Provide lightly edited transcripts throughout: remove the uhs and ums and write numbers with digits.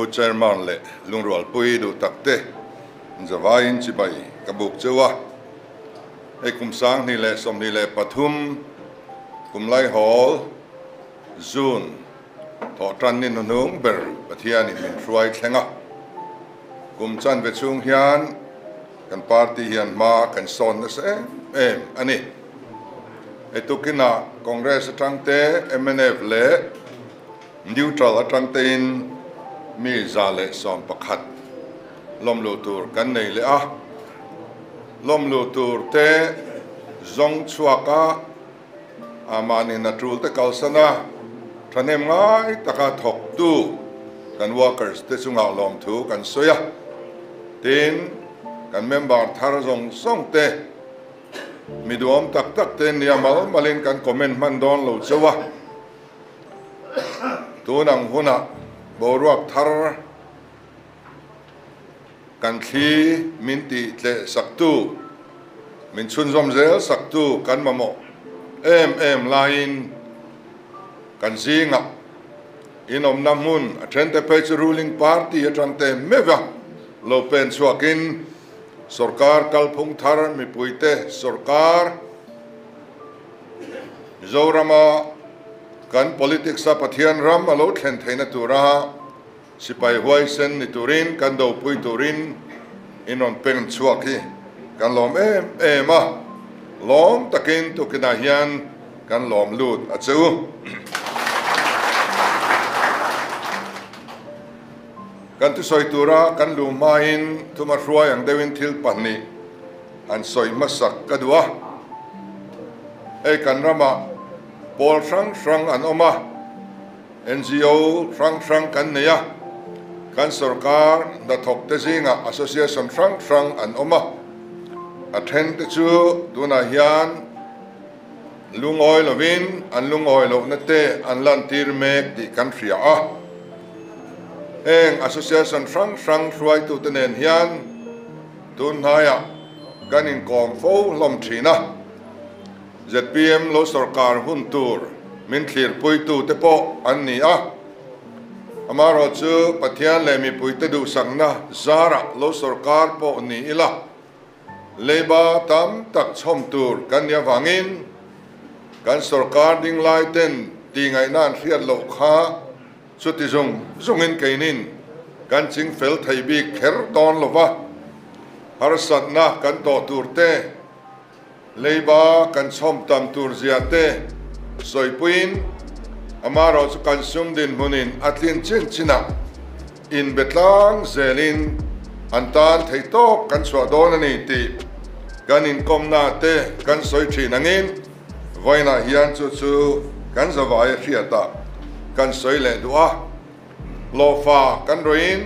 Pu Chairman leh Lungrualpui duh takte zavaiin chibai ka buk cheu a. Hei kum 2023 kum laihawl June thawh tan ni hnuhnung ber Pathianin min hruai thleng a. Kum chanve chhung hian kan party hian hma kan sawn nasa em em a ni. Hei tukinah Congress atang te, mnf leh Neutral atang tein mi 111 lawmluh tur kan nei leh a. Lawmluh tur te zawng chhuak a, mahni hna tul te kalsan a, thahnem ngai taka thawktu kan workers te chungah lawmthu kan sawi a. Tin, kan member thar zawng zawng te mi duhawm tak tak te nia mal malin kan comment hman dawn lo chauh a. Tun ang hunah boruak thar kan thli min tih tleh saktu, min chhunzawm zel saktu kan mamawh em em laiin kan zingah inawmna hmun a thente phei chu ruling party atang te meuh a lo pen chhuakin sorkar kalphung thar mipuite sorkar Mizorama kan politics a Pathian ram a lo thlen theihna tura sipai huaisen ni turin kan dopui turin in rawn peng chhuak hi kan lawm em em a, lawm takin tukinah hian kan lawm lut a che u. Kan thusawi tura kan luh hmain thuma hruai ang deuhin thil pahnih an sawi hmasak ka duh a. Hei kan ramah pawl hrang hrang an awm a, NGO hrang hrang kan nei a, kan sorkar hnathawk te zingah association hrang hrang an awm a. A then te chu tunah hian lungawi lovin an lungawi lohna te an lantir mek tih kan hria a. Heng association hrang hrang hruaitute nen hian tun hnaiah kan inkawm fo hlawm thin a. Zpm lo sorkar hun tur min thlirpuitute pawh an ni a. Amaherawhchu Pathian leh mipuite duhsakna zarah lo sorkar pawh ni ila, leiba tam tak chhawm tur kan nih avangin kan sorkar ding lai ten tihngaihna an hriat loh kha chuti zung zungin keinin kan ching fel thei bik kher dawn lova, harsatna kan tawh tur te, Leiba kan chhawm tam tur zia te sawipuiin amaherawh chu kan sum dinhmunin a tlin chin chinah inbe tlang zelin an tan thei tawk kan chhuah dawn a ni tih kan inkawmna te kan sawi thin angin vawiinah hian chu chu kan zavai a hriatah kan sawi leh duh a. Hlawhfa kan rawhin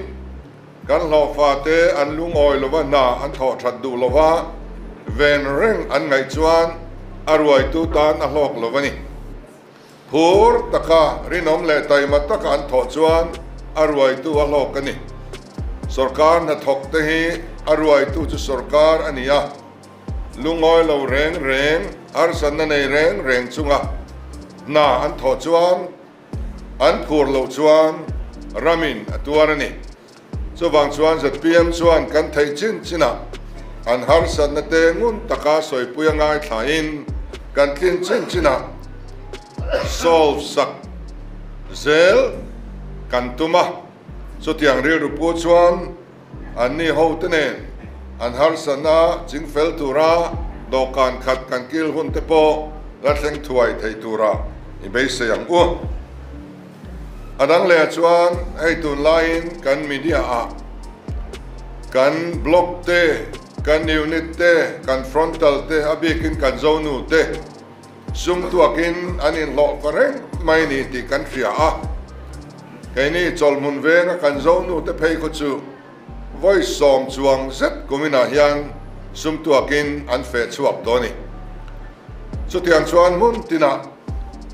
Kan hlawhfa te an lungawi lova hna an thawh that duh lova ven reng an ngaih chuan a ruaitu tan a hlawk lo a ni. Phur taka rinawm leh taima taka an thawh chuan a ruaitu a hlawk a ni. Sorkar hnathawk te hi a ruaitu chu sorkar a ni a, lungawi lo reng reng, harsatna nei reng reng chunga hna an thawh chuan An phur loh chuan ramin a tuar a ni. Chuvang chuan zpm chuan kan theih chin chinah an harsatna te ngun taka sawipui a ngaithlain kan tlin chin chinah solve sak zel kan tum a. Chutiang rilru pu chuan anni hote nen an harsatna chingfel tura dawhkan khat kan kil hun te pawh la thleng thuai thei tura i beisei ang u. A dang leh ah chuan hei tunlaiin kan media ah kan blog te, kan unit te, kan frontal te, a bikin kan zonu te sum tuakin an inhlawh fa reng mai ni tih kan hria a. Keini chawlhmun venga kan zonu te phei khaw chu vawi sawm chuang zet kuminah hian sum tuakin an feh chhuak tawh a ni. Chutiang chuan hmun tinah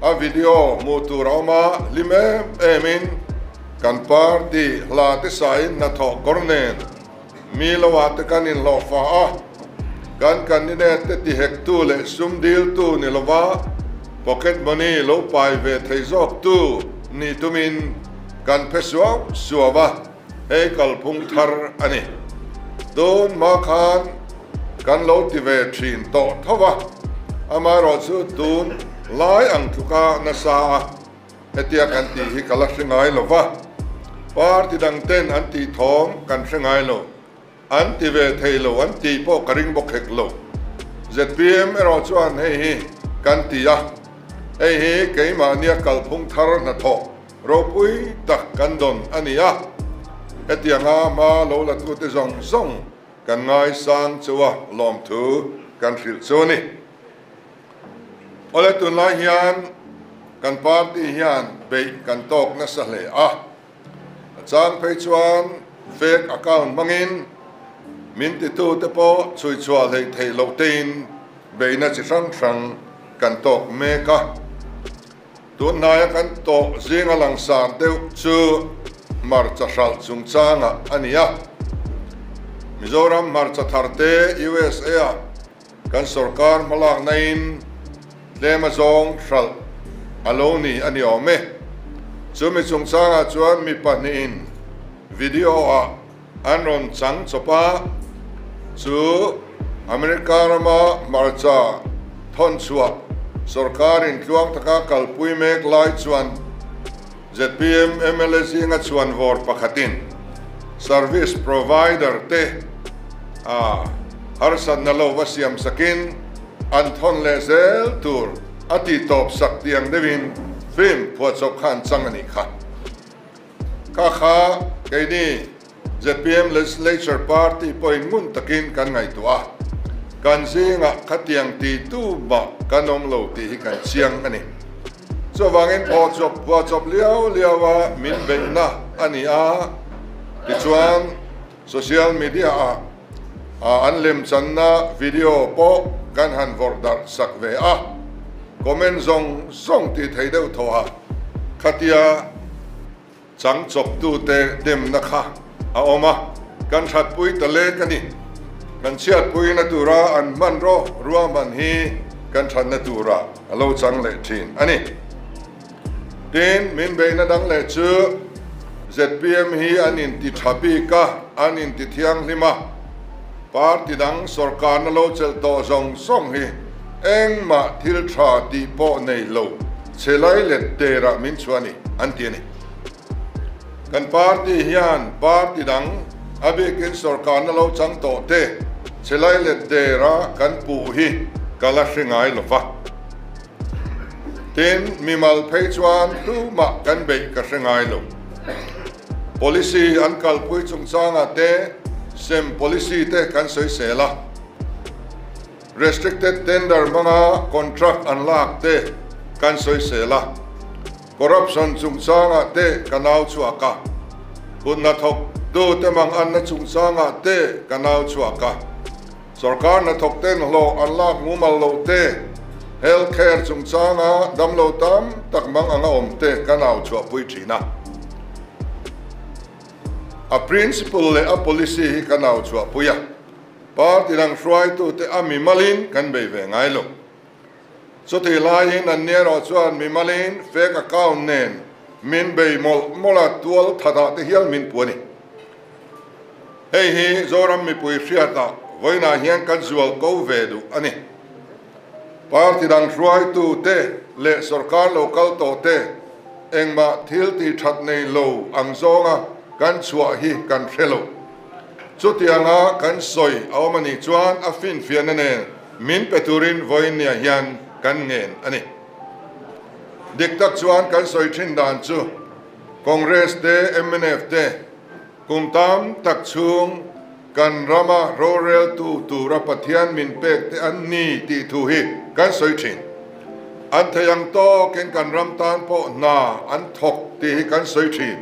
a video hmuh tur a awm a, hlim em emin kan party hla te sain hnathawh kawr nen mi loah te kan inhlawh fa a, kan candidate te tihektu leh sum diltu ni lova pocket money lo pai ve thei zawktu nih tumin kan phe suau suau a. Hei kalphung thar a ni. Tun hma khan kan lo ti ve thin tawh tho va, amaherawhchu tun lai ang tluka nasa a hetia kan tih hi ka la hre ngai lo va, party dang ten an tih thawm kan hre ngai lo. An ti ve thei lo, an tih pawh ka ring bawk hek lo. Zpm erawh chuan hei hi kan ti a, hei hi keimahnia kalphung thar hnathawh ropui tak kan dawn a ni a, hetianga hma lo la tute zawng zawng kan ngaisang chu a lawmthu kan hrilh chu a ni. Awle tunlai hian kan party hian beih kan tawk nasa hle a. A chang phei chuan fake account hmangin min titute pawh chhui chhuah hleih theih loh tein beihna chi hrang hrang kan tawk mek a. Tun hnaia kan tawh zinga langsar deuh chu hmarcha hralh chungchangah a ni a. Mizoram hmarcha tharte USA-ah kan sorkar hmalaknain tlem azawng hralh a lo ni a ni awm e. Chumi chungchangah chuan mi pahnihin video-ah an rawn chang chawp a, chu America rama hmarcha thawn chhuah sorkarin tluang taka kalpui mek lai chuan zpm mla zinga chhuan vawr pakhatin service provider te a harsatna lo va siam sakin an thawn leh zel tur a tih tawp sak tiang deuhin film phuahchawp kha an chang a nih kha. Kha kha keini zpm Legislature Party pawhin ngun takin kan ngaihtuah a, kan zingah khatiang titu mah kan awm lo tih hi kan chiang a ni. Chuvangin phawchawp phuahchawp liau liaua min beihna a ni a, tichuan social media-ah an lemchanna video pawh kan han vawrh darh sak ve a, comment zawng zawng tih thei deuh thawha khatia chang chawptute demna kha a awm a, kan hratpui ta lek a ni. Kan chhiatpuina tura an hmanraw ruahman hi kan thatna tura a lo chang leh thin a ni. Tin, min beihna dang leh chu zpm hi an inti tha bik a, an inti thianghlim a, party dang sorkarna lo chelh tawh zawng zawng hi engmah thil tha tih pawh nei lo chhe lai let derah min chhuah a ni, an ti a ni. Kan party hian party dang a bikin sorkarna lo chang tawh te chhe lai let dera kan puh hi ka la hre ngai lo va. Tin, mimal phei chuan tumah kan beih ka hre ngai lo. Policy an kalpui chungchangah te sem policy te kan sawisel a. Restricted tender hmanga contract an lak te kan sawisel a. Corruption chungchangah te ka nau chhuak a, kut hnathawk tu te mang anna chungchangah te ka nau chhuak a, sorkar hnathawk ten hlawh an lak mumal loh te, health care chungchanga damlo tam tak mang anga awm te ka nau chhuahpui thin a. A principle leh a policy hi ka nau chhuahpui a, party dang hruaitute a mimalin kan bei ve ngai lo. Chutih laiin an ni erawh chuan mimalin fake account nen min bei mawlh mawlh a, tual thatah te hial min pu a ni. Hei hi Zoram mipui hriatah vawiinah hian kan zual ko ve duh a ni. Party dang hruaitu te leh sorkar lo kal tawh te engmah thil tih that nei lo ang zawnga kan chhuah hi kan hre lo. Chutianga kan sawi a awm a nih chuan a finfiahna nen Min pe turin vawiinniah hian kan ngen a ni. Dik tak chuan kan sawi thin dan chu Congress te, mnf te kum tam tak chhung kan rama roreltu tura Pathian min pek te an ni tih thu hi kan sawi thin. An thei ang tawkin kan ram tan pawh hna an thawk tih hi kan sawi thin.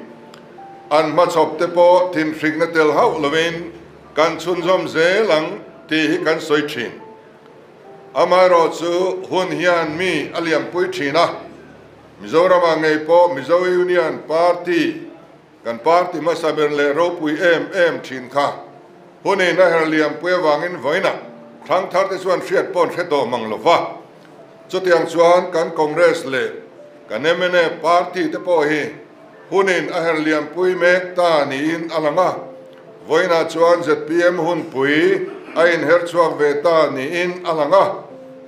An hmachhawp te pawh thinhrikna tel hauh lovin Kan chhunzawm zel ang tih hi kan sawi thin. Amaherawhchu hun hian mi a liampui thin a, Mizoramah ngei pawh Mizo Union Party, kan party hmasa ber leh ropui em em thin kha hunin a her liampui avangin vawiinah thangthar te chuan hriat pawh an hre tawh mang lo va. Chutiang chuan kan Congress leh kan mnf party te pawh hi, Hunin a her liampui mek ta niin a lang a, vawiinah chuan zpm hunpui a inher chhuak ve ta niin a lang a,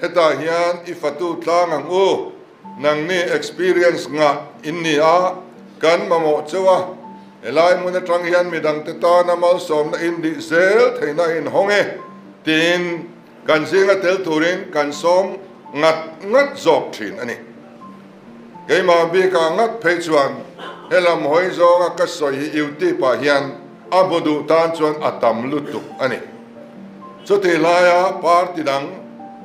hetah hian i fatu tlang ang u, nangni experience ngah in ni a, kan mamawh cheu a, helai hmun atang hian midangte tana malsawmna in dih zel theihna inhawng e tiin kan zinga tel turin kan sawm ngat ngat zawk thin a ni. Keimah bikah ngat phei chuan helam hawi zawnga ka sawi hi YouTube ah hian a hmu duh tan chuan a tam lutuk a ni. Chutih laia party dang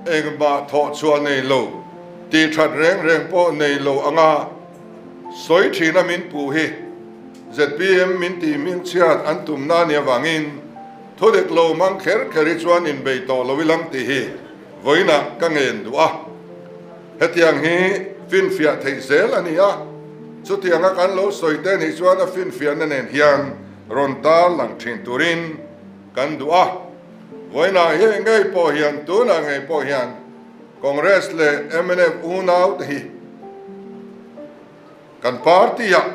engmah thawh chhuah nei lo, tih that reng reng pawh nei lo anga sawi thina min puh hi zpm min tih hmingchhiat an tumna a nih avangin thudik lo mang kher kher hi chuan inbei tawh lo ilang tih hi vawiinah ka ngen duh a. Hetiang hi finfiah theih zel a ni a, chutianga kan lo sawi te nih chuan a finfiahna nen hian rawn tar lang thin turin kan duh a. Vawiinah hi ngei pawh hian, tunah ngei pawh hian Congress leh mnf unau te hi kan party-ah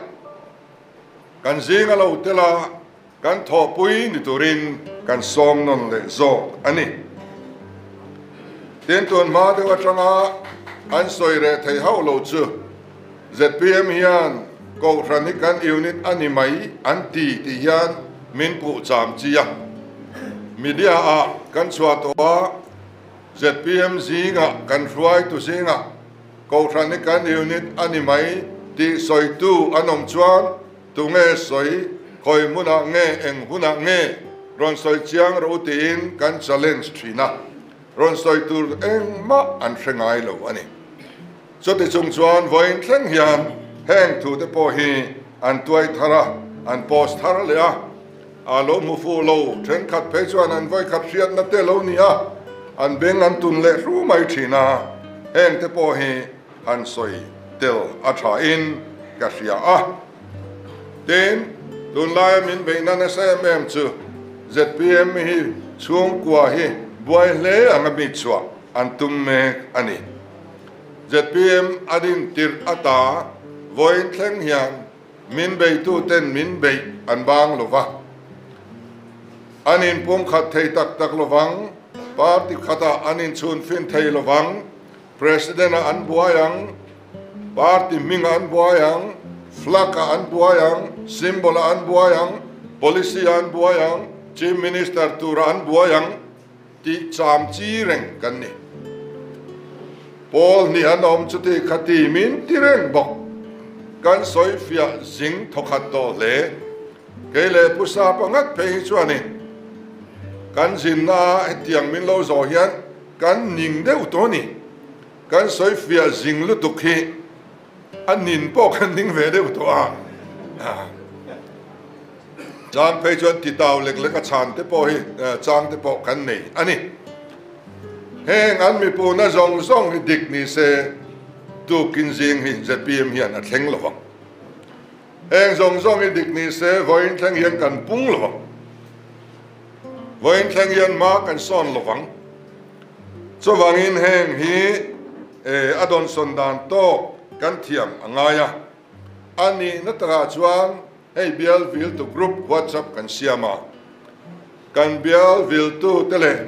kan zinga lo tel a, Kan thawhpui ni turin kan sawm nawn leh zawk a ni. Tin, tun hma deuh atanga an sawi reh thei hauh lo chu zpm hian Kohhran hi kan unit a ni mai an ti tih hian min puh cham chi a. Media ah kan chhuah tawh a, zpm zingah kan hruaitu zingah Kohhran hi kan unit a ni mai tih sawitu an awm chuan Tunge sawi, khawi hmunah nge, eng hunah nge rawn sawi chiang rawh u tiin kan challenge thin a, rawn sawi tur engmah an hre ngai lo a ni. Chuti chung chuan vawiin thleng hian heng thute pawh hi an tuai thar a, an post thar leh a, a lo hmu fuh lo, thenkhat phei chuan an vawikhat hriatna te lo ni a, an beng an tun leh hru mai thin a, hengte pawh hi han sawi tel a tha in ka hria a. Tin, tunlaia min beihna nasa em em chu zpm hi chhungkua hi buai hle anga mi chhuah an tum mek a ni. Zpm a din tirh ata vawiin thleng hian min beituten min beih an bang lo va. An inpumkhat thei tak tak lovang, party khatah an inchhunfin thei lovang, President-ah an buai ang, party hmingah an buai ang, flag-ah an buai ang, symbol-ah an buai ang, policy-ah an buai ang, Chief Minister turah an buai ang tih cham chi reng kan ni. Pawl hnih an awm chuti khati min ti reng bawk. Kan sawi fiah zing thawkhat tawh hle. Kei leh Pu Sapa ngat phei hi chuanin kan zinna hetiang min lo zawh hian Kan ning deuh tawh a ni. Kan sawi fiah zing lutuk hi a nin pawh kan ning ve deuh tawh a. Chang phei chuan titau lek lek a chhan te pawh hi chang te pawh kan nei a ni. Heng an mipuna zawng zawng hi dik ni se tukin zing hi zpm hian a thleng lo vang. Heng zawng zawng hi dik ni se vawiin thleng hian kan pung lo vang. Vawiin thleng hian hma kan sawn lo vang. Chuvangin heng hi a dawnsawn dan tawk kan thiam a ngai a. A nihna takah chuan hei bial viltu group WhatsApp kan siam a. Kan bial viltu te leh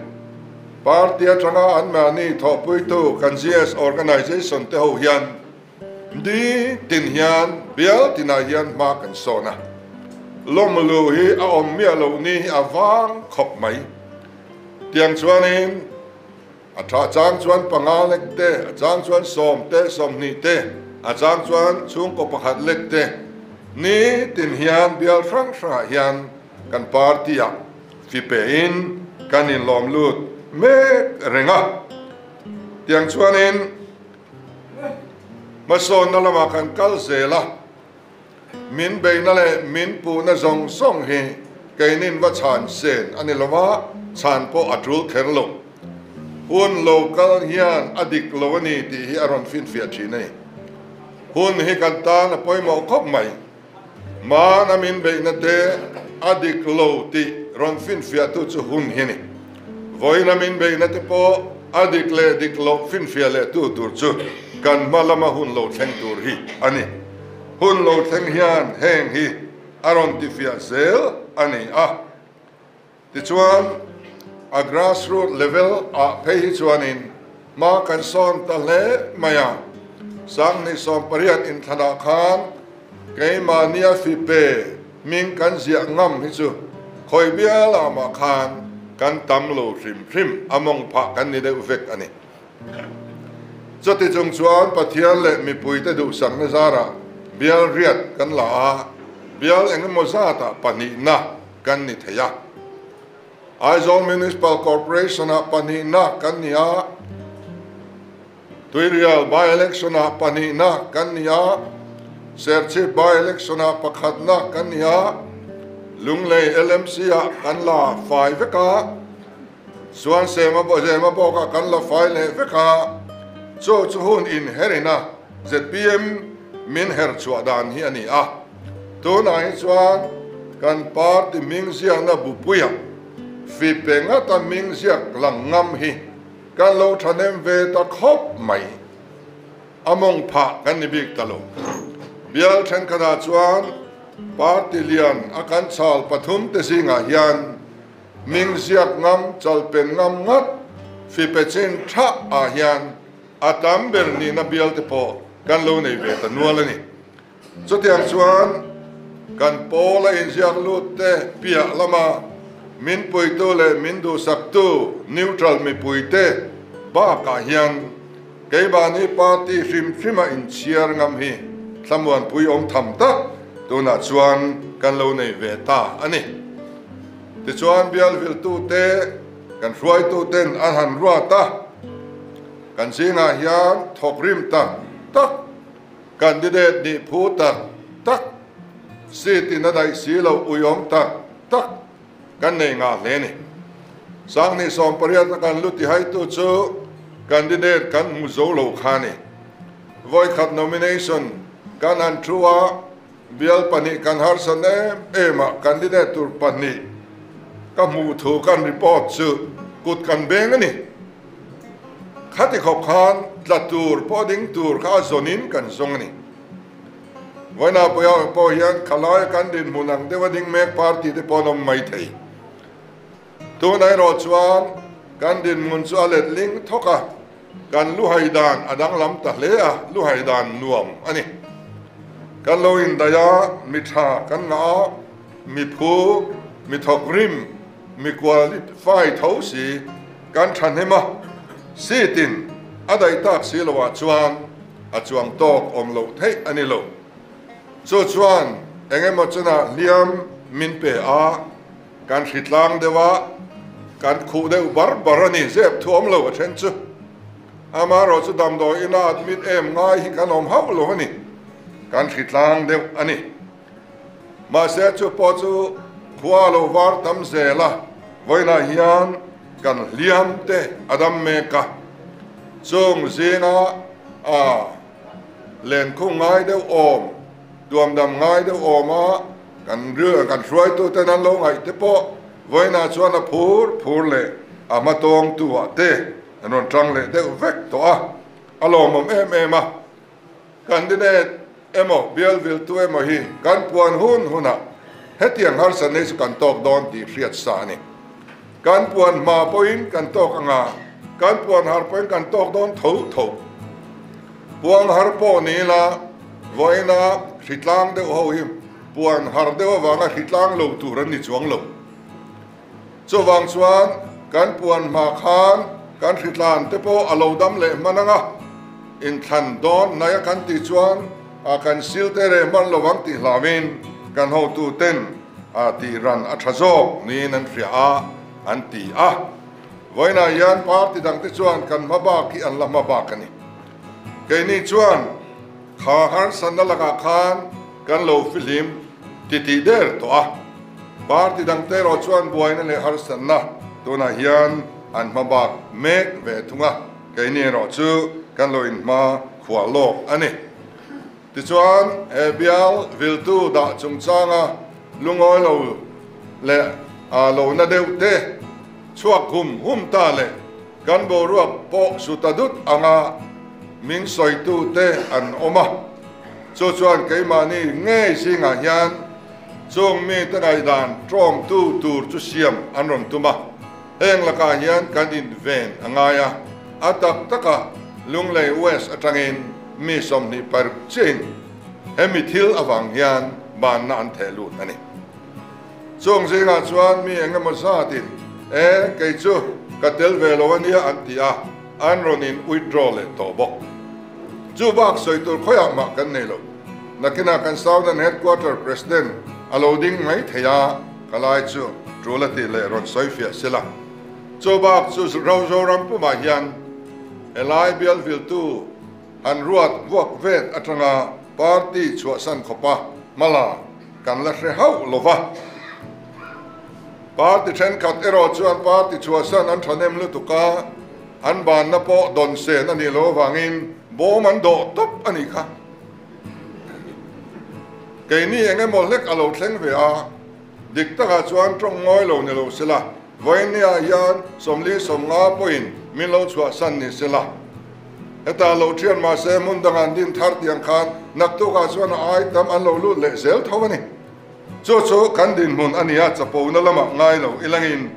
party atanga anmahni thawhpuitu kan GS organization te ho hian Ni tin hian bial tinah hian hma kan sawn a, lawmlu hi a awm miah loh ni hi a vang khawp mai. Tiang chuanin a tha chang chuan panga lek te, a chang chuan sawm te, 20 te, a chang chuan chhungkaw pakhat lek te. Ni tin hian bial hrang hrangah hian kan party-ah fipein kan inlawm lut mek reng a. Tiang chuanin. Hmasawnna lamah kan kal zel a, min beihna leh min puhna zawng zawng hi keinin va chhan sen a ni lo va, chhan pawh a tul kher lo. Hun lo kal hian a dik lo a ni tih hi a rawn finfiah thin a ni. Hun hi kan tan a pawimawh khawp mai. Hmana min beihna te a dik lo tih rawn finfiahtu chu hun hi a ni. Vawiina min beihna te pawh a dik leh dik loh finfiah lehtu tur chu kan hma lama hun lo thleng tur hi a ni. Hun lo thleng hian heng hi a rawn tifiah zel a ni a. Tichuan, a grassroot level ah phei hi chuanin hma kan sawn ta hle mai a. 2018 inthlanah khan keimahnia fipe hming kan ziah ngam hi chu khawi bialah mah khan kan tam lo hrim hrim a mawng phah kan ni deuh vek a ni. Chuti chung chuan Pathian leh mipuite duhsakna zarah bial riat kan la a, bial engemaw zatah pahnihna kan ni thei a. Aizawl Municipal Corporation-ah pahnihna kan ni a, Tuirial by-election-ah pahnihna kan ni a, Serchhip by-election-ah pakhatna kan ni a, Lunglei LMC-ah kan la fai vek a, Chuan Sema Zema bawkah kan la fai leh vek a, chu chu hun inherina zpm min her chhuah dan hi a ni a. Tunah hi chuan kan party hming ziakna bupuia fipe ngata hming ziak lang ngam hi kan lo thahnem ve ta khawp mai. A mawng phah kan ni bik ta lo. Bial thenkhatah chuan party lian a kan chal pathum te zingah hian Hming ziak ngam, chalpen ngam ngat, fipe chin tha ah hian a tam ber nihna bial te pawh kan lo nei ve ta nual a ni. Chutiang chuan kan pawl a inziak lut te piah lama min puitu leh min duhsaktu neutral mipui te bakah hian keimahni party hrim hrima inchhiar ngam hi thlamuanpui awm tham tak tunah chuan kan lo nei ve ta a ni. Tichuan bial viltute, kan hruaituten an han ruat a, kan zingah hian thawk rim tak tak, candidate nih phu tak tak, seat in a daih si loh uiawm tak tak kan nei ngah hle a ni. 2018 a kan lu tihaitu chu candidate kan hmu zo lo kha a ni. Vawikhat nomination kan han thu a, Bial pahnih kan harsan em em a, candidate tur pahnih ka hmuh thu kan report chu kut kan beng a ni. Khati khawp khan tla tur pawh ding tur kha a zawnin kan zawng a ni. Vawiinah pawh pawh hian khalaia kan dinhmun ang deuha ding mek party te pawh an awm mai thei. Tunah erawh chuan kan dinhmun chu a let ling thawk a, kan luhai dan a danglam ta hle a, luhai dan nuam a ni. Kan lo indaih a, mi tha kan ngah a, mi phu, mi thawk rim, mi qualify tho si kan thahnem a, seat in a daih tak si loah chuan a chuang tawk awm loh theih a ni lo. Chu chuan eng emaw chunah hliam min pe a. Kan hritlang deuh a, kan khuh deuh bar bar a ni, zep thu awm lo a then chu. Amaherawh chu damdawi ina admit em ngai hi kan awm hauh lo a ni, kan hritlang deuh a ni. Mahse chu pawh chu khua lo var tam zel a, vawiinah hian kan hliam te a dam mek a, chung zinga a lenkhung ngai deuh awm, tuamdam ngai deuh awm a, Kan ril kan hruaituten an lo ngaih te pawh vawiinah chuan a phur phur leh a hmatawngtu ah te an rawn tang leh deuh vek tawh a, a lawmawm em em a. Candidate emaw bial viltu emaw hi kan puan hun hunah hetiang harsatna hi chu kan tawk dawn tih hriat sa a ni. Kan puan hma pawhin kan tawk anga, kan puan har pawhin kan tawk dawn tho tho. Puang har pawh ni ila, vawiina hritlang deuh ho hi puan har deuh avanga hritlang lo tur an ni chuang lo. Chuvang chuan kan puan hma khan kan hritlan te pawh a lo dam leh hman anga, inthlan dawn hnaia kan tih chuan a kan sil te reh hman lo ang tih hlauhin kan hotu ten a tih ran a tha zawk niin an hria a, an ti a. Vawiinah hian party dangte chuan kan hma bak hi an la hma bak a ni. Keini chuan kha harsatna lakah khan kan lo fihlim titih der tawh a. Party dangte erawh chuan buaina leh harsatna tunah hian an hma bak mek ve thung a, keini erawh chu kan lo inhma khuah lawk a ni. Tichuan, he bial viltu dah chungchanga lungawi lo leh a lo na deuh te chhuak hum hum ta leh kan boruak pawh su ta dut anga min sawitu te an awm a. Chu chuan keimahni ngei zingah hian chung mite ngaihdan tawngtu tur chu siam an rawn tum a, heng lakah hian kan inven a ngai a, a tak taka Lunglei West atangin mi 26 chiahin hemi thil avang hian banna an theh lut a ni. Chung zingah chuan mi eng emaw zatin, E, kei chu ka tel ve lo a nia an ti a, an rawn in withdraw leh tawh bawk. Chu bak sawi tur khawiah mah kan nei lo. Nakinah kan Southern Headquarter President a lo ding mai thei a, ka lai chu tul a tih leh rawn sawi fiah sela. Chu bak chu Zoram pumah hian helai bial viltu han ruat vuak vet atanga party chhuahsan khawpa hmala kan la hre hauh lo va. Party thenkhat erawh chuan party chhuahsan an thahnem lutuk a, an banna pawh dawn sen a nih loh avangin bawm an dawh tawp a nih kha. Keini eng emaw hlek a lo thleng ve a, dik takah chuan tawng ngawi lo ni lo sela, vawiinniah hian 40 50 pawhin min lo chhuahsan ni sela. Heta lo thian mahse hmun dangah an din thar tiang khan naktukah chuan a ai tam an lo lut leh zel tho a ni. Chu chu kan dinhmun a nia, chapona lamah ngai lo ilangin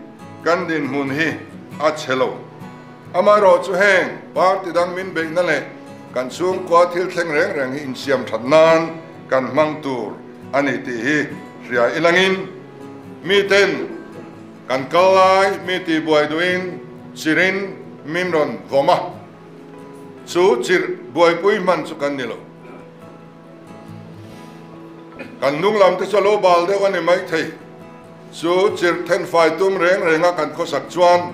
kan dinhmun hi a chhe lo. Amaherawh chu heng party dang min beihna leh kan chhungkua thil thleng reng reng hi insiam that nan kan hmang tur a ni tih hi hria ilangin miten kan kal lai mi tihbuai duhin chirin min rawn vawm a, chu chirh buaipui hman chu kan ni lo. Kan hnung lam te chu a lo bal deuh a ni maithei. Chu chirh thenfai tum reng renga kan khawsak chuan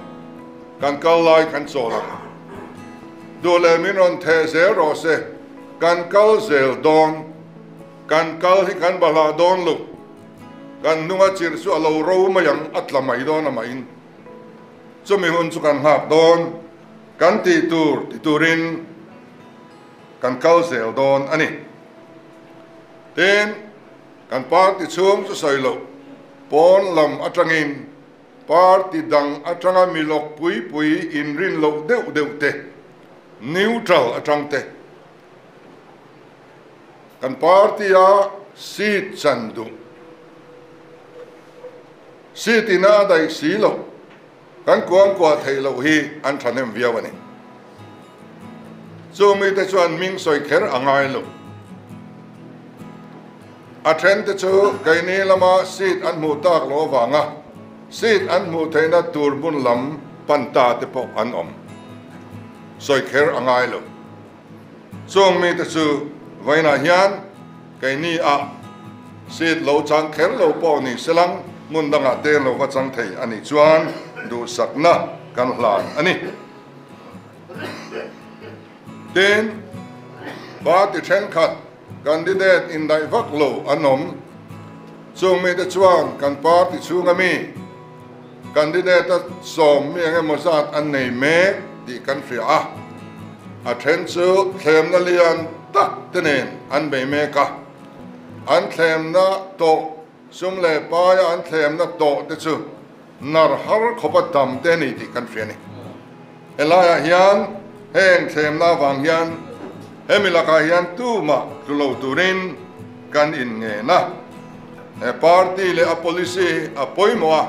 kan kal lai kan chawl ang. Duh leh min rawn theh zel rawh se, kan kal zel dawn. Kan kal hi kan bahlah dawn lo. Kan hnunga chirh chu a lo ro mai ang, a tla mai dawn amahin. Chumi hun chu kan nghak dawn. Kan tih tur ti turin kan kal zel dawn a ni. Tin, kan party chhung chu sawi loh, pawn lam atangin party dang atanga mi lawk pui pui inrin loh deuh deuh te, neutral atang te, kan party-a seat chan duh, seat ina a daih si loh, kan kuangkuah theih loh hi an thahnem viau a ni. Chu mite chuan hming sawi kher a ngai lo. A thente chu keini lama seat an hmuh tak loh avanga seat an hmuh theihna tur hmun lam pan ta te pawh an awm. Sawi kher a ngai lo. Chung mite chu vawiinah hian keini ah seat lo chang kher lo pawh ni selang hmun dangah te lo va chang thei a nih chuan duhsakna kan hlan a ni. Tin, party thenkhat candidate indaih vak lo an awm. Chung mite chuan kan party chhunga mi candidate a sawm mi eng emaw zat an nei mek tih kan hria a. A then chu thlemna lian tak te nen an bei mek a. An thlemna tawh sum leh paia an thlemna tawh te chu nar har khawpa tam te a ni tih kan hria a ni. Helaiah hian heng thlemna avang hian hemi lakah hian tumah tlu lo turin kan inngen a. He party leh a policy a pawimawh a,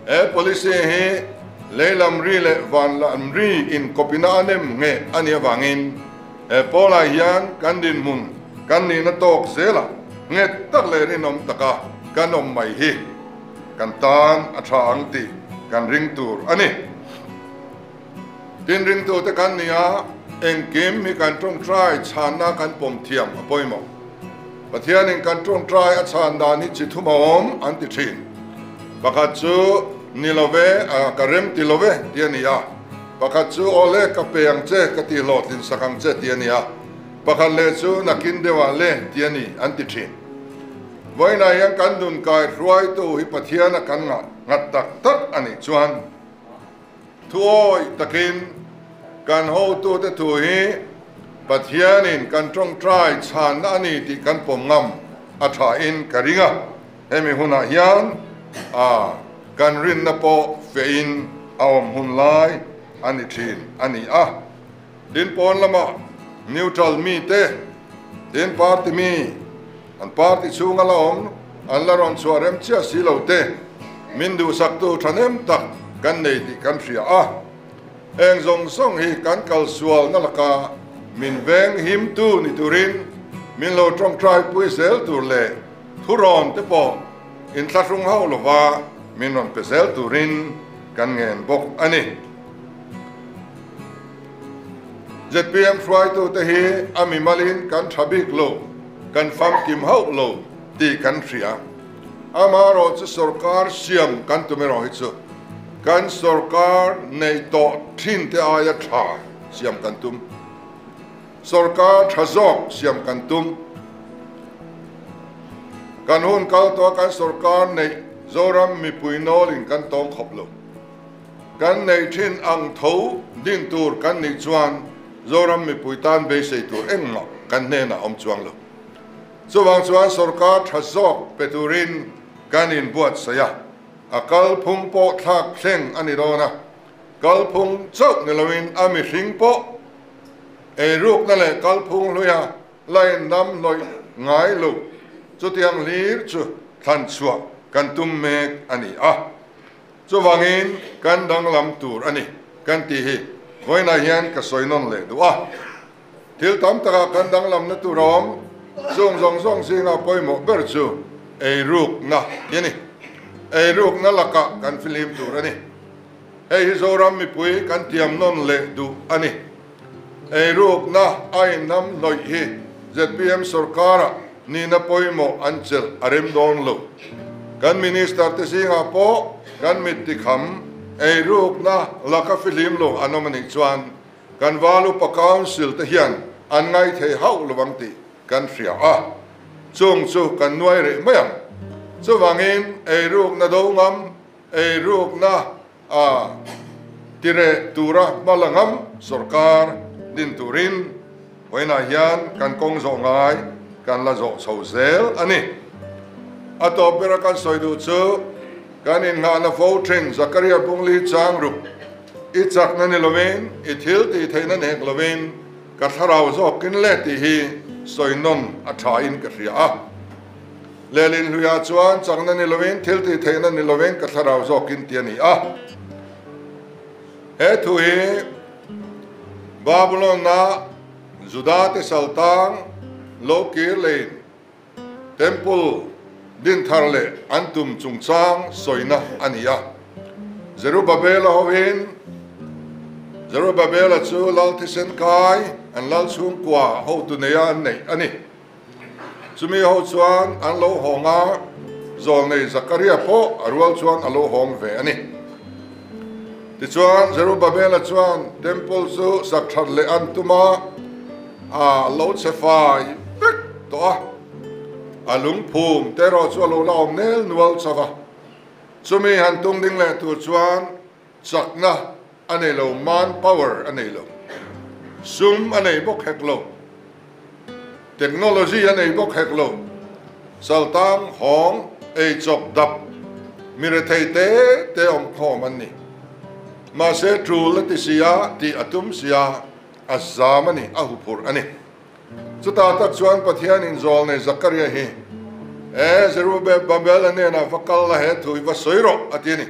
he policy hi leilam ri leh vanlam ri inkawpina a nem ngheh a nih avangin he pawlah hian kan dinhmun kan nihna tawk zelah nghet tak leh rinawm taka kan awm mai hi kan tan a tha ang tih kan ring tur a ni. Tin ringtute kan ni a, engkim hi kan tawngtai chhanna kan pawm thiam a pawimawh. Pathianin kan tawngtai a chhan dan hi chi thum a awm an ti thin. Pakhat chu ni lo ve, ka rem ti lo ve ti a ni a, pakhat chu aw le ka pe ang che, ka tih hlawhtlin sak ang che ti a ni a, pakhat leh chu nakin deuhah le ti a ni an ti thin. Vawiinah hian kan nun kai hruaitu hi Pathiana kan ngah nghat tak tak a nih chuan thuawi takin kan hotute thu hi Pathianin kan tawngtai chhanna a ni tih kan pawm ngam a thain ka ring a. Hemi hunah hian a kan rinna pawh fehin a awm hun lai a ni thin a ni a. Tin pawn lama neutral mite. Tin, party mi, an party chhunga la awm, an la rawn chhuah rem chiah si lo te, min duhsaktu thahnem tak kan nei tih kan hria a. Heng zawng zawng hi kan kalsualna laka min veng himtu ni turin min lo tawngtai pui zel tur leh thurawn te pawh inthlahrung hauh lova min rawn pe zel turin kan ngen bawk a ni. Zpm hruaitute hi a mimalin kan tha bik lo, kan famkim hauh lo tih kan hria. Amaherawh chu sorkar siam kan tum erawh hi chu kan sorkar neih tawh thin te aia tha siam kan tum. Sorkar tha zawk siam kan tum. Kan hun kal tawh a kan sorkar neih Zoram mipui nawlin kan tawng khawp lo. Kan neih thin ang tho din tur kan nih chuan Zoram mipui tan beisei tur engmah kan hnenah awm chuang lo. Chuvang chuan sorkar tha zawk pe turin kan inbuatsaih a, a kalphung pawh thlak thleng a ni dawn a, kalphung chauh ni loin a mihring pawh eirukna leh kalphung hluia la innam hnawih ngai lo chutiang hlir chu thlan chhuah kan tum mek a ni a. Chuvangin kan danglam tur a ni kan tih hi vawiinah hian ka sawi nawn leh duh a. Thil tam takah kan danglamna tur a awm, chung zawng zawng zinga pawimawh ber chu eirukna hi a ni. Eirukna lakah kan fihlim tur a ni. Hei hi Zoram mipui kan tiam nawn leh duh a ni. Eirukna a innam hnawih hi zpm sorkara nihna pawimawh an chelh a rem dawn lo. Kan minister te zingah pawh kan mit tikham eirukna laka fihlim lo an awm a nih chuan Kan Val Upa Council te hian an ngaithei hauh lo ang tih kan hria a, chung chu kan nuai reh mai ang. Chuvangin eirukna do ngam, eirukna a tireh tura hma la ngam sorkar din turin vawiinah hian kan kawng zawh ngai kan la zawh chho zel a ni. A tawp bera kan sawi duh chu kan innghahna fo thin Zakaria Bungli Changruk, I chakna ni lovin, i thil tih theihna ni hek lovin, ka thlarau zawkin le tih hi sawi nawn a thain ka hria a. Lehlin hluiah chuan chakna ni lovin, thil tih theihna ni lovin ka thlarau zawkin ti a ni a. He thu hi Babylon-a Juda te saltang lo kir leiin Temple din thar leh an tum chungchang sawina a ni a. Zerubabela hoin Zerubabela chu lal thisen kai an lal chhungkua hotu neia an neih a ni. Chumi ho chuan an lo hawng a, zawlnei Zakaria pawh a rual chuan a lo hawng ve a ni. Tichuan Zerubabela chuan Temple chu sak that leh an tum a, a lo che fai vek tawh a, a lungphum te erawh chu a lo la awm nel nual chauh a. Chumi han tung ding leh tur chuan chakna a nei lo, man power a nei lo, sum a nei bawk hek lo, technology a nei bawk hek lo, saltang hawng ei chawp dap mi rethei te te awm khawm an ni. Mahse tul a ti sia tih a tum sia. A zam a ni, a huphurh a ni. Chutah tak chuan Pathianin zawlnei Zakaria hi, E, Zerubabel-a hnenah va kal la, he thu hi va sawi rawh, a ti a ni.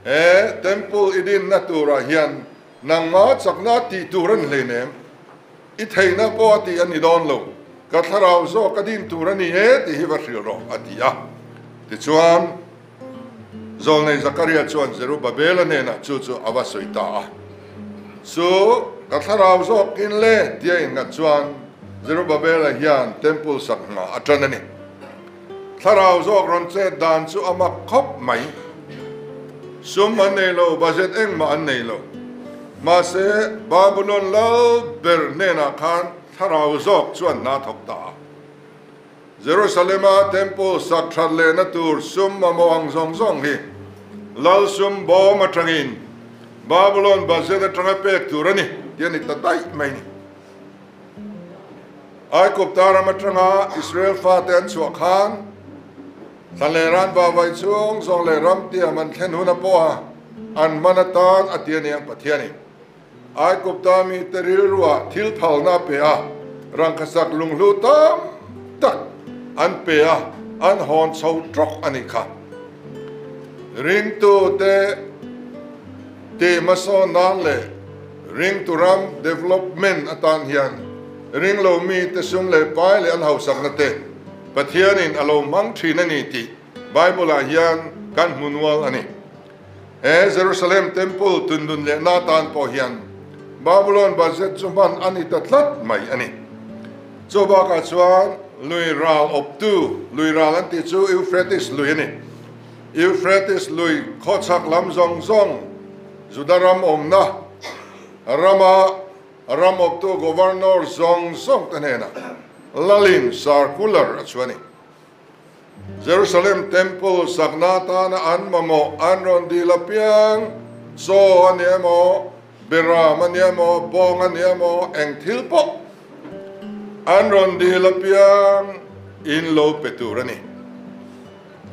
He temple i dinna turah hian nangma chakna tih tur a ni hleinem, i theihna pawh a tih a ni dawn lo, ka thlarau zawk a din tur a ni e tih hi va hrilh rawh, a ti a. Tichuan, Zawlnei Zakaria chuan Zerubabela hnenah chu chu a va sawi ta a. Chu ka thlarau zawkin le tia innghat chuan Zerubabela hian temple sak hna a tan a ni. Thlarau zawk rawn chet dan chu a mak khawp mai. Sum an nei lo, budget engmah an nei lo. Mahse, Babulon lal ber hnenah khan thlarau zawk chuan hna thawk ta a. Jerusalem-a Temple sak that lehna tur sum mamawh ang zawng zawng hi Lal sum bawm atangin Babulon budget atanga pek tur a ni tih a ni ta daih mai ni. Aigupta ram atanga Israel fate an chhuah khan thlan leh ran vavai chhung zawng leh ram tiam an thlen huna pawha an hman atan a ti a ni ang Pathianin. Aigupta mite rilruah thil phalna a pe a. rangkhasak lunghlu tam tak an pe a, an hawn chho tawk a nih kha. Ringtute tih hmasawn nan leh ringtu ram development atan hian ringlo mite sum leh pai leh an hausakna te Pathianin a lo hmang thin a ni tih Bible-ah hian kan hmu nual a ni. He Jerusalem Temple tundun lehna atan pawh hian Babylon budget chu hman a ni ta tlat mai a ni. Chu bakah chuan lui ral awptu, lui ral an tih chu Euphrates lui a ni. Euphrates lui khawchhak lam zawng zawng Juda ram awmna rama ram awptu governor zawng zawng te hnenah lalin circular a chhuah a ni. Jerusalem Temple sakna atana an mamawh an rawn dil apiang, chaw a ni emaw, beram a ni emaw, bawng a ni emaw, eng thil pawh an rawn dil apiang in lo pe tur a ni.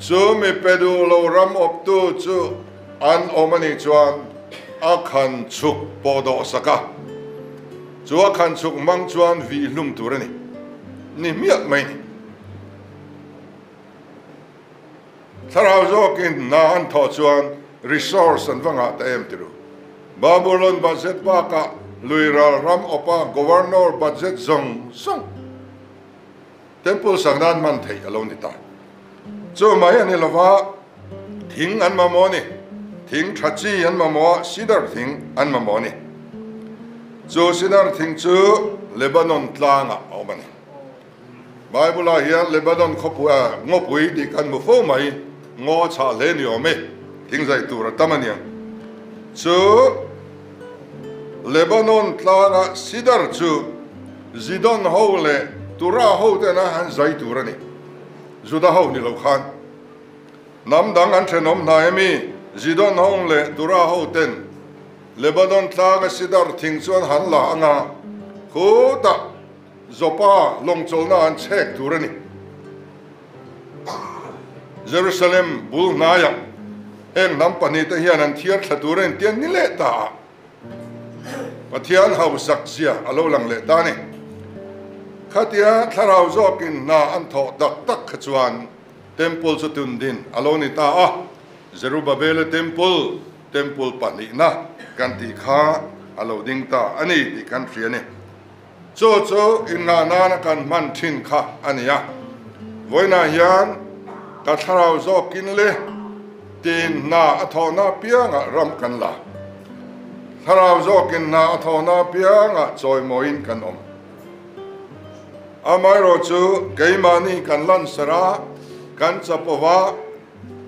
Chu mi pe duh lo ram awptu chu an awm a nih chuan a khan chhuk pawh dawh sak a, chu a khan chhuk hmang chuan vih hlum tur a ni, ni hmiah mai ni. Thlarau zawkin hna an thawh chuan resource an va ngah ta em tiru. Babulon budget bakah Luiral ram awpa Governor budget zawng zawng Temple sak nan hman theih a lo ni ta. Chu mai a ni lova, thing an mamawh a ni. Thing tha chi an mamawh a, cedar thing an mamawh a ni. Chu cedar thing chu Lebanon tlangah a awm a ni. Bible ah hian Lebanon khawpui ah ngawpui tih kan hmu fo mai, ngaw a chhah hle ni awm e, thingzai tur a tam a nia. Chu Lebanon tlanga Sidar chu Zidon ho leh Tura ho ten a han zai tur a ni, Juda ho ni lo khan. Hnam dang an thenawm hnai ami Zidon ho leh Tura ho ten Lebanon tlanga Sidar thing chu an han la anga khutah Joppa lawngchawlhna an chhek tur a ni. Jerusalem bul hnaiah heng hnam pahnihte hian an thiar thla tur a intian ni leh ta a, Pathian hausak zia a lo lang leh ta a ni. Khatia thlarau zawkin hna an thawh tak tak kha chuan Temple chu tundin a lo ni ta a, Zerubabela Temple, Temple pahnihna kan tih kha a lo ding ta a ni tih kan hria a ni. Chu chu innghah nana kan hman thin kha a ni a, vawiinah hian ka thlarau zawkin le tiin hna a thawhna apiangah ram kan la. Thlarau zawkin hna a thawhna apiangah chawimawiin kan awm. Amaherawh chu keimahni kan lansar a, kan chapova,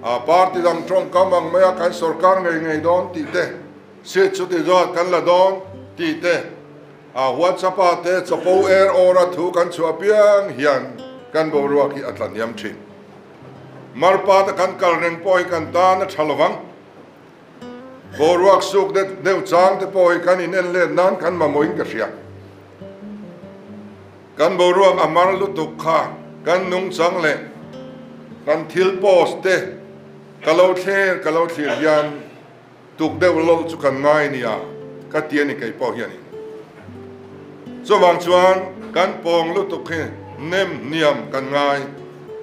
a party dang tawngkam ang maia kan sorkar ngei ngei dawn tih te, seat chuti zawt kan la dawn tih te, A WhatsApp-a te chapo er awr a thu kan chhuah piang hian kan boruak hi a tla hniam thin. Marpa te kan kal reng pawh hi kan tan a tha lovang. Boruak suk deuh deuh chang te pawh hi kan in en let nan kan mamawhin ka hria. Kan boruak a mar lutuk kha kan nungchang leh kan thil post te ka lo thlir ka lo thlir hian Tuk deuh lo chu kan ngai nia ka ti a ni kei pawh hianin. Chuvang chuan kan pawng lutuk hi nem hniam kan ngai,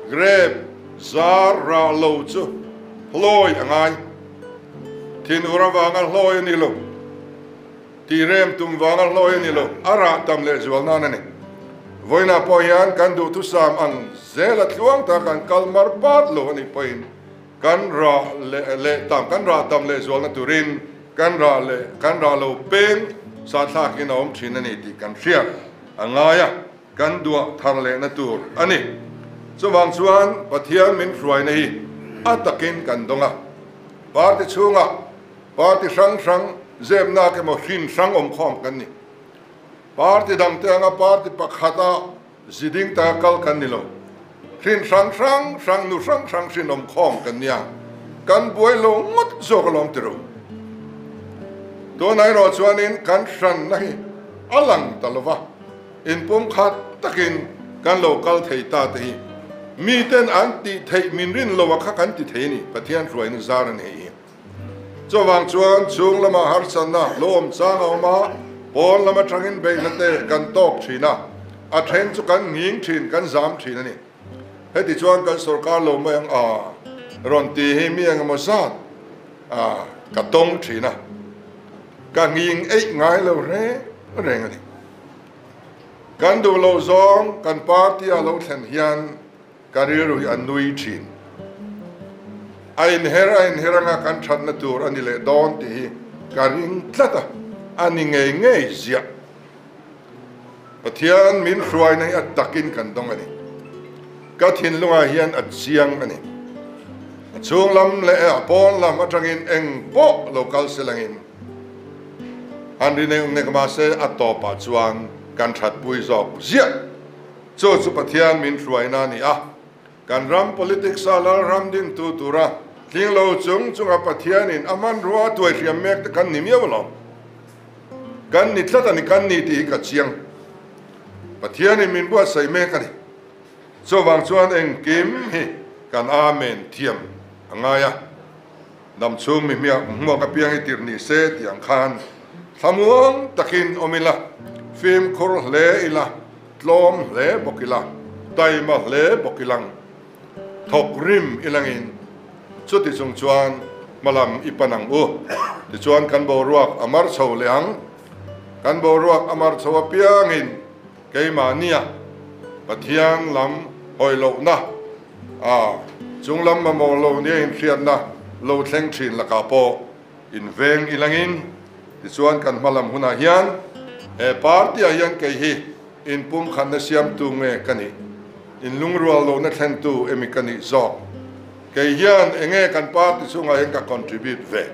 grape zar rah lo chu hlawi a ngai. Thinur avanga hlawi a ni lo, tirem tum vanga hlawi a ni lo, a rah tam leh zual nan a ni. Vawiinah pawh hian kan duhthusam ang zela tluang taka kan kal mar pat lo a nih pawhin, Kan rah leh leh tam, kan rah tam leh zualna turin kan rah leh kan rah lo peng sahthlakin a awm thin a ni tih kan hriat a ngai a, kan duah thar lehna tur a ni. Chuvang chuan Pathian min hruaina hi a takin kan dawng a, party chhungah party hrang hrang zepnak emaw hrin hrang awmkhawm kan ni. Party dangte anga party pakhata Zi ding taka kal kan ni lo. Hrin hrang hrang hrang nu hrang hrang hrin awm khawm kan nia. Kan buai lo ngawt zawk alawm ti ro. Tunah erawh chuanin kan hranna hi a lang ta lova, inpum khat takin kan lo kal thei ta te hi miten an tih theih min rin lo a kha kan ti thei a ni, Pathian hruaina zar a ni hei hi. Chuvang chuan chhung lama harsatna lo awm chang a awm a, pawn lam atangin beihna te kan tawk thin a. A then chu kan nghing thin, kan zam thin a ni. Heti chuan kan sorkar lo mai ang a rawn ti hi mi engemaw zat a ka tawng thin a, ka nghing eih ngai lo reng reng a ni. Kan duh loh zawng kan party a lo thlen hian ka rilru hi a nui thin. A inher a inher anga kan thatna tur a ni leh dawn tih hi ka ring tlat a, a ni ngei ngei ziah. Pathian min hruaina hi a takin kan dawng a ni. Ka thinlungah hian a chiang a ni. A chhung lam leh a pawn lam atangin eng pawh lo kal se langin han ri nek nek mahse a tawpah chuan kan thatpui zawk ziah. Chu chu Pathian min hruaina a ni a. Kan ram politics a Lalram dingtu tura tling lo chung chunga Pathianin a hmanrua a tuaihriam mek te kan ni miau alawm. Kan ni tlat a ni, kan ni tih hi ka chiang. Pathianin min buatsaih mek a ni. Chuvang chuan engkim hi kan Amen thiam a ngai a. Dam chhung mi hmiak hmuak apiang hi tirh ni se tih ang khan thlamuang takin awm ila, fimkhur hle ila, tlawm hle bawk ila, taima hle bawk ilang, thawk rim ilangin chuti chung chuan hmalam i pan ang u. Tichuan kan boruak a mar chho leh ang. Kan boruak a mar chho apiangin keimahnia Pathian lam hawi lohna a chung lam mamawh lo nia inhriatna lo thleng thin lakah pawh inveng ilangin tichuan kan hmalam hunah hian he party ah hian kei hi inpumkhatna siamtu nge ka nih, inlungrual lohna thlentu emi ka nih zawk? Kei hian enge kan party chungah hian ka contribute ve?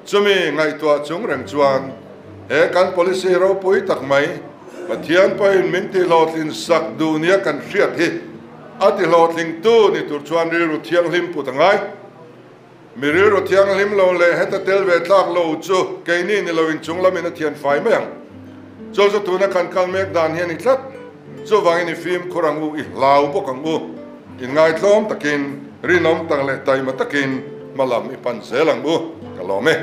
Chumi ngaihtuah chung reng chuan he kan policy ropui tak mai Pathian pawhin min tihlawhtlin sak duh nia kan hriat hi a tihlawhtlingtu ni tur chuan rilru thianghlim put a ngai. Mi rilru thianghlim lo leh heta tel ve tlak lo chu keini ni loin chung lamin a thian fai mai ang. Chu chu tuna kan kal mek dan hi a ni tlat. Chuvangin i fimkhur ang u, i hlau bawk ang u. Inngaithlawm takin, rinawm tak leh taima takin hma lam i pan zel ang u. Ka lawm e.